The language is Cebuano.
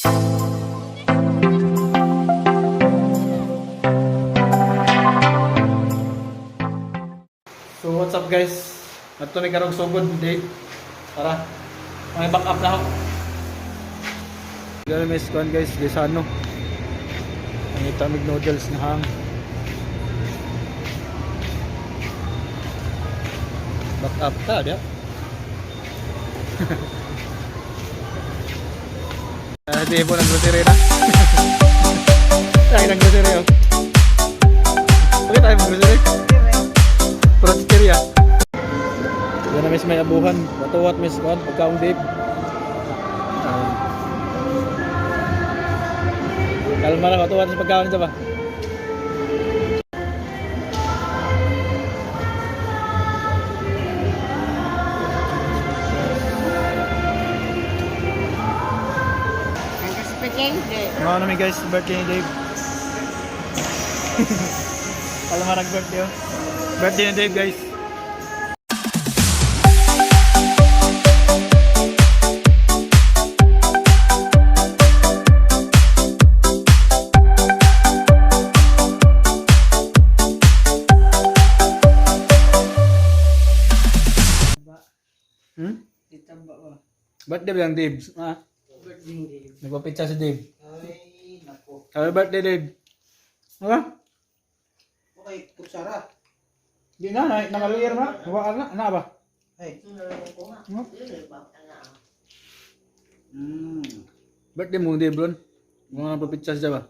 So what's up, guys? Ato may karong sugod date. Tara. May back up na ako. Gano'n may squad, guys, Lisano. Ang itamig noodles na hang. Back up ta, di? Ah, di po ng grocery na. Ay, ng grocery oh. Okay tayo mag grocery. Prosteria. Yan na miss may abuhan. Watuwat miss kuan pagkaong Dave. Ah. Kalma lang, watuwat sa pagkaon sa ba. Mga namin guys, birthday ni Dave. Kalma nag birthday oh. Birthday ni Dave, guys. Hmm? Ditamba ba? Birthday ba lang Dave? Ah, Birthday Dave. nagpapitsa si Dave. Ay, nako. Happy birthday, Dave. Ha? Okay, kutsara. Di na, na nangaluyar na. Wala na, na ba? Ay. Hmm? Mm. Birthday mo, Dave, Ron. Mga nagpapitsa siya ba?